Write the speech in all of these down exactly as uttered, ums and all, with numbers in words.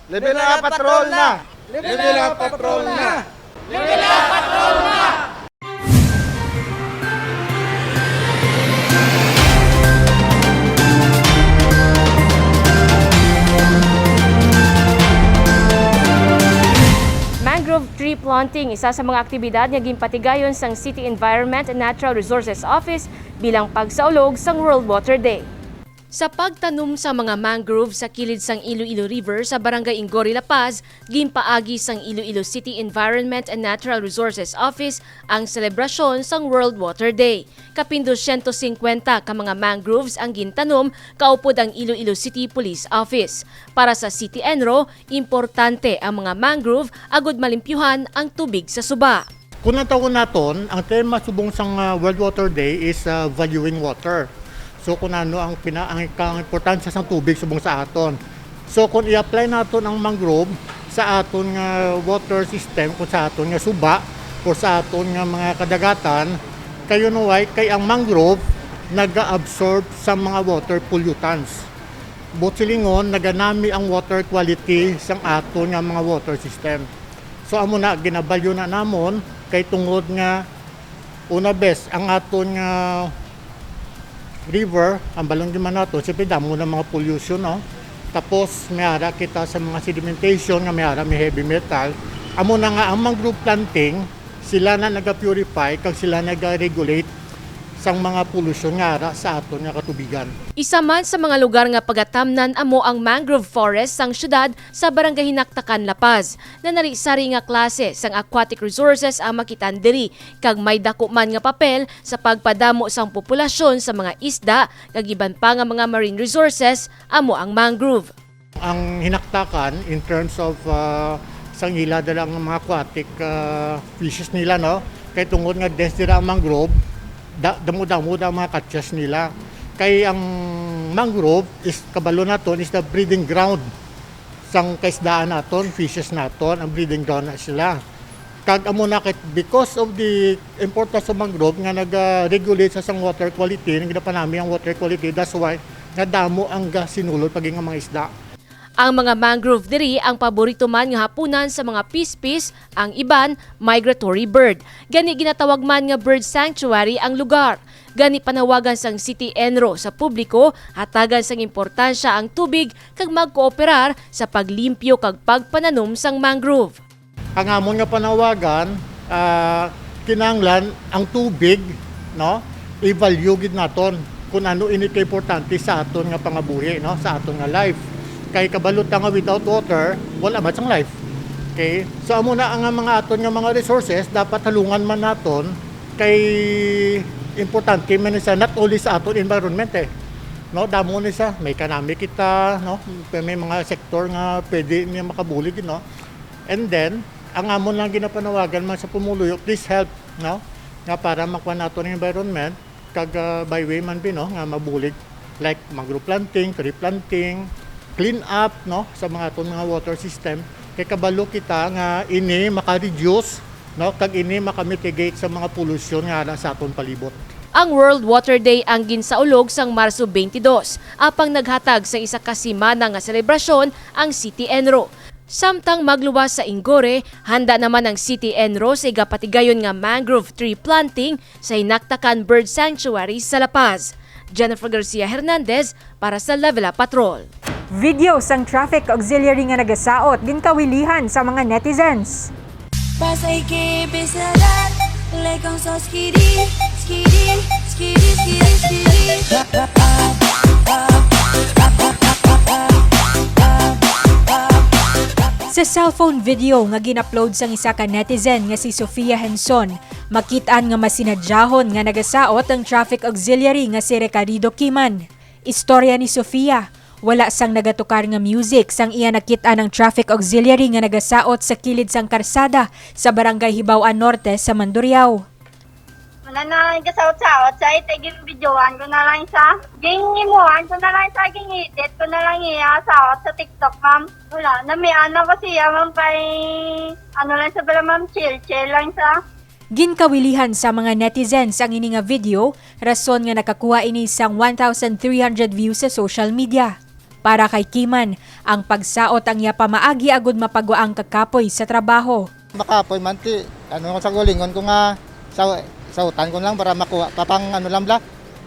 Level up, patrol na! Level up, patrol na! Mangrove tree planting, isa sa mga aktibidad nga ginpatigayon sang City Environment and Natural Resources Office bilang pagsaulog sang World Water Day. Sa pagtanom sa mga mangrove sa kilid sang Iloilo River sa Barangay Inggore, La Paz, ginpaagi sang Iloilo City Environment and Natural Resources Office ang selebrasyon sang World Water Day. Kapin dosyentos singkwenta ka mga mangroves ang gintanom kaupod ang Iloilo City Police Office. Para sa City ENRO, importante ang mga mangrove agud malimpyuhan ang tubig sa suba. Kung natawgon naton, ang tema subong sang, ah, World Water Day is, ah, valuing water. So, kung ano ang pina-, ang, ang importansya sang tubig subong sa aton. So, kung i-apply naton ang mangrove sa aton nga water system, kung sa aton nga suba, o sa aton nga mga kadagatan, kayo no why, kay ang mangrove naga-absorb sa mga water pollutants. Buot silingon, naganami ang water quality sang aton nga mga water system. So, amo na, ginabalyo na namon kay tungod nga, una, bes, ang aton nga river, ang balon man nato, siyempre damo na mga pollution, no? Tapos, may ara kita sa mga sedimentation nga may ara may heavy metal. Amo na nga, ang mangrove planting, sila na naga-purify kag sila naga-regulate sang mga pollution nga ara sa aton nga katubigan. Isa man sa mga lugar nga pagatamnan amo ang mangrove forest sang siyudad sa Barangay Hinaktakan, La Paz. Nanari-sari nga klase sang aquatic resources ang makitaan diri, kag may dako man nga papel sa pagpadamo sang populasyon sa mga isda kag iban pa nga mga marine resources amo ang mangrove. Ang Hinaktakan, in terms of, ah, sang ila dala nga mga aquatic, ah, fishes nila, no? Kay tungod nga dense dira ang mangrove, da-, damo-damo da ang mga catches nila. Kay ang mangrove is, kabalo naton, is the breeding ground sang kaisdaan naton, fishes naton, ang breeding ground na sila. Kag amo na kay, because of the importance of mangrove nga naga-regulate sa sang water quality, nga ginapanami ang water quality, that's why nga damo ang gasinulod pagi nga mga isda. Ang mga mangrove diri ang paborito man nga hapunan sa mga pispis, ang iban migratory bird. Gani ginatawag man nga bird sanctuary ang lugar. Gani panawagan sang City ENRO sa publiko, hatagan sang importansya ang tubig kag magkooperar sa paglimpyo kag pagpananom sang mangrove. Ang amon nga panawagan, ah, kinahanglan ang tubig, no? I-value gid naton kung ano ini kaimportante sa aton nga pangabuhi, no? Sa aton nga life. Kay kabalo ta nga without water, wala man sang life. Okay? So, amo na ang mga aton nga mga resources, dapat halungan man naton kay importante man ni siya, not only sa aton environment, eh. No, damo ni siya, may economy kita, no? May mga sektor nga pwede niya makabulig, no? And then, ang amon lang ginapanawagan man sa pumuluyo, please help, no? Nga para makuha nato ang environment, kag, ah, by way man bi, no, nga mabulig, like mangrove planting, tree planting, clean up, no, sa mga aton mga water system. Kay kabalo kita nga ini maka-reduce, no, kag ini maka-mitigate sa mga polusyon nga ara sa aton palibot. Ang World Water Day ang ginsaulog sang Marso twenty-two, apang naghatag sa isa ka semana nga selebrasyon ang City ENRO. Samtang magluwas sa Inggore, handa naman ang City ENRO sa igapatigayon nga mangrove tree planting sa Hinaktakan Bird Sanctuary sa La Paz. Jennifer Garcia Hernandez para sa Level Up Patrol. Video sang traffic auxiliary nga nagasaot ginkawilihan sa mga netizens. Pasay ke besaran, lekong so skidi, skidi, skidi, skidi, skidi. Sa cellphone video nga gin-upload sang isa ka netizen nga si Sofia Henson, makit-an nga masinadyahon nga nagasaot ang traffic auxiliary nga si Recarido Kiman. Istorya ni Sofia, wala sang nagatukar nga music sang iya nakit-an ang traffic auxiliary nga nagasaot sa kilid sang karsada sa Barangay Hibaw-an Norte sa Mandurriao. Wala na gasaot-saot sa ite, ginbidyoan ko na lang sa, gingimuhan ko na lang sa, gin-edit ko na lang iya saot sa TikTok, ma'am. Wala, namian ako siya, ma'am, kay ano lang sa bala, ma'am, chill-chill lang sa. Ginkawilihan sa mga netizens ang ini nga video, rason nga nakakuha ini sang one thousand three hundred views sa social media. Para kay Kiman, ang pagsaot ang iya pamaagi agud mapagwa ang kakapoy sa trabaho. Makapoy man ti, ano ko sa gulingon ko nga sa sautan ko lang para makuha pa pang ano lang bla,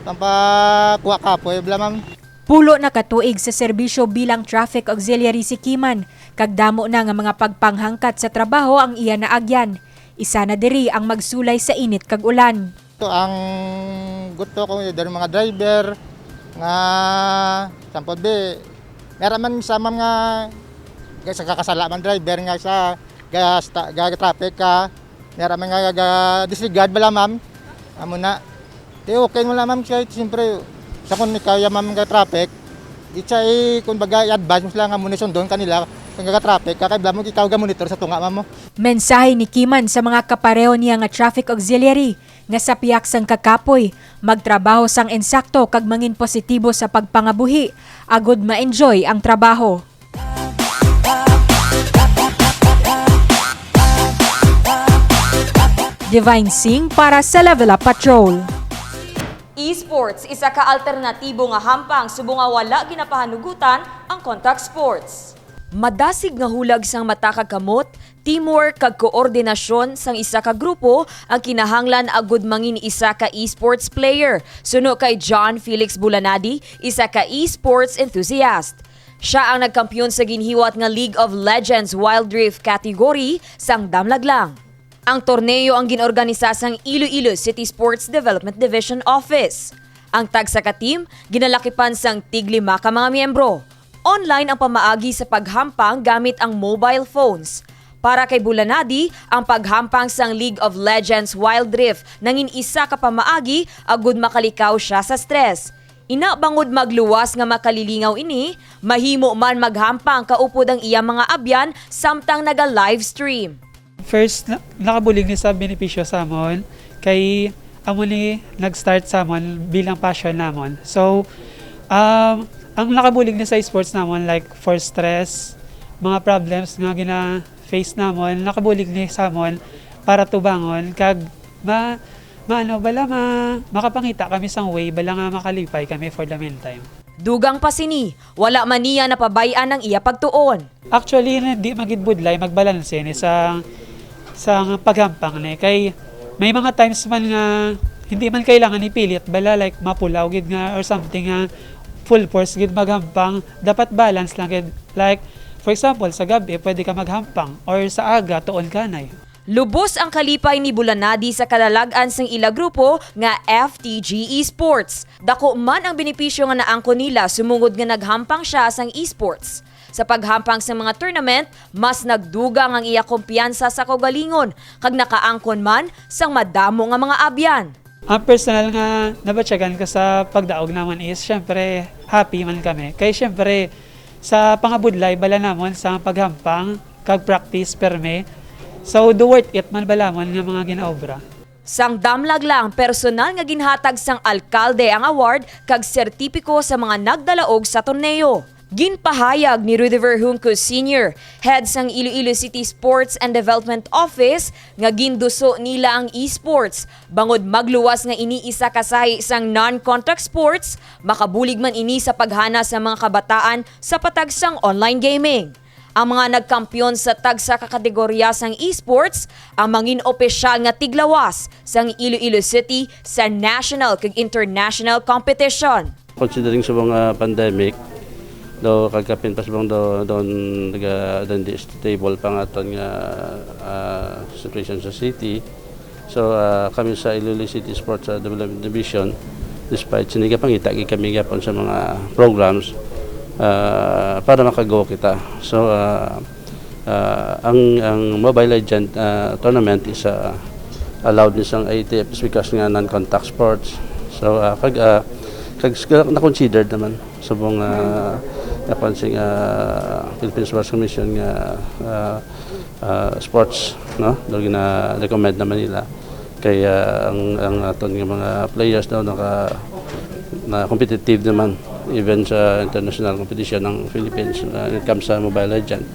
pang pakuha kapoy bla ma'am. Pulo na ka tuig sa serbisyo bilang traffic auxiliary si Kiman, kag damo na nga mga pagpanghangkat sa trabaho ang iya naagyan. Isa na diri ang magsulay sa init kag ulan. To ang gusto ko dari mga driver nga sampod di meron man sa mga sa kakasala man driver nga sa ga, ga traffic ka meron man nga ga disregard bala ma'am amo na di okay mo lang ma'am kay siyempre sa kun ikaw ya ma'am ga traffic di siya eh kun baga i-advise mo sila nga muna sundon kanila kung ga traffic ka kay bala mo ikaw ga monitor sa tunga ma'am mo. Mensahe ni Kiman sa mga kapareho niya nga traffic auxiliary nga sa pihak sang kakapoy, magtrabaho sang insakto kag mangin positibo sa pagpangabuhi agud ma-enjoy ang trabaho. Divine Singh para sa Level Up Patrol. Esports, isa ka alternatibo nga hampang subong nga wala ginapahanugutan ang contact sports. Madasig nga hulag sang mata kag kamot, teamwork kag koordinasyon sang isa ka grupo ang kinahanglan agud mangin isa ka esports player, suno kay John Felix Bulanadi, isa ka esports enthusiast. Sia ang nagkampiyon sa ginhiwat nga League of Legends Wild Rift category sang damlag lang. Ang torneo ang gin-organisa sang Iloilo City Sports Development Division Office. Ang tagsa ka team ginalakipan sang tig-lima ka mga miyembro. Online ang pamaagi sa paghampang gamit ang mobile phones. Para kay Bulanadi, ang paghampang sang League of Legends Wild Rift nangin isa ka pamaagi agud makalikaw sia sa stress. Ina bangod magluwas nga makalilingaw ini, mahimo man maghampang kaupod ang iya mga abyan samtang naga-livestream. First, na- nakabulig ni sa benepisyo sa amon kay amo ni nag-start sa amon bilang passion namon. So, um, ang nakabulig ni sa sports namon like for stress, mga problems nga gina-face namon, nakabulig ni sa amon para tubangon kag ma maano bala ma makapangita kami sang way bala nga makalipay kami for the meantime. Dugang pa sini, wala man niya napabay-an ang iya pagtuon. Actually, na di magid budlay magbalanse ni sa sa paghampang ni kay may mga times man nga hindi man kailangan ipilit bala like mapulaw gid nga or something nga full force gid maghampang, dapat balance lang gid. Like for example, sa gabi pwede ka maghampang or sa aga tuon kanay. Lubos ang kalipay ni Bulanadi sa kalalag-an sang ila grupo nga F T G Esports. Dako man ang benepisyo nga naangkon nila sumungod nga naghampang sia sang esports. Sa paghampang sang mga tournament, mas nagdugang ang iya kumpiyansa sa kaugalingon kag nakaangkon man sang madamo nga mga abyan. Ang personal nga nabatyagan ko sa pagdaog namon is syempre happy man kami. Kay syempre sa pangabudlay bala namon sa paghampang kag practice perme. So do worth it man bala namon nga mga ginaobra. Sang damlag lang, personal nga ginhatag sang alkalde ang award kag sertipiko sa mga nagdalaog sa torneo. Ginpahayag ni Rudiver Junco Senior, head sang Iloilo City Sports and Development Office, nga ginduso nila ang esports bangod magluwas nga ini isa ka sahi sang non-contact sports, makabulig man ini sa paghana sa mga kabataan sa patag sang online gaming. Ang mga nagkampiyon sa tagsa ka kategorya sang esports ang mangin opisyal nga tiglawas sang Iloilo City sa national kag international competition. Considering sa mga pandemic, do kagkapin pas bang do don naga don di stable pa nga aton nga ah, situation sa city. So uh, kami sa Iloilo City Sports uh, Development Division, despite sini gapangita gid kami gapon sa mga programs uh, para makago kita. So uh, uh, ang ang Mobile Legend uh, tournament is uh, allowed ni sang A T F because nga non-contact sports. So uh, kag uh, kag na-considered naman subong uh, nakuan sing uh, Philippine Sports Commission nga uh, uh, sports, no? Do gina-recommend naman nila kay uh, ang ang aton nga mga players daw naka na competitive naman even sa international competition ng Philippines uh, when it comes sa Mobile Legend.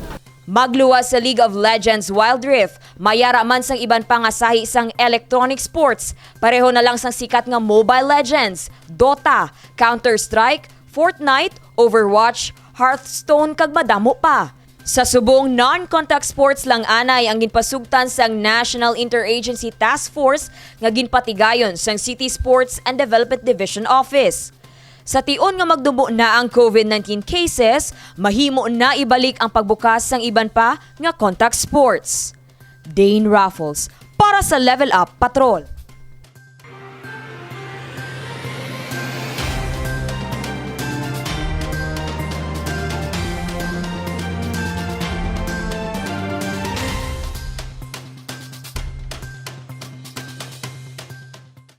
Magluwas sa League of Legends Wild Rift, mayara man sang iban pa nga sahi sang electronic sports, pareho na lang sang sikat nga Mobile Legends, Dota, Counter-Strike, Fortnite, Overwatch, Hearthstone, kag madamo pa. Sa subong, non-contact sports lang anay ang ginpasugtan sang National Interagency Task Force nga ginpatigayon sang City Sports and Development Division Office. Sa tion nga magdumbo na ang COVID nineteen cases, mahimo na ibalik ang pagbukas sang iban pa nga contact sports. Dane Raffles, para sa Level Up Patrol.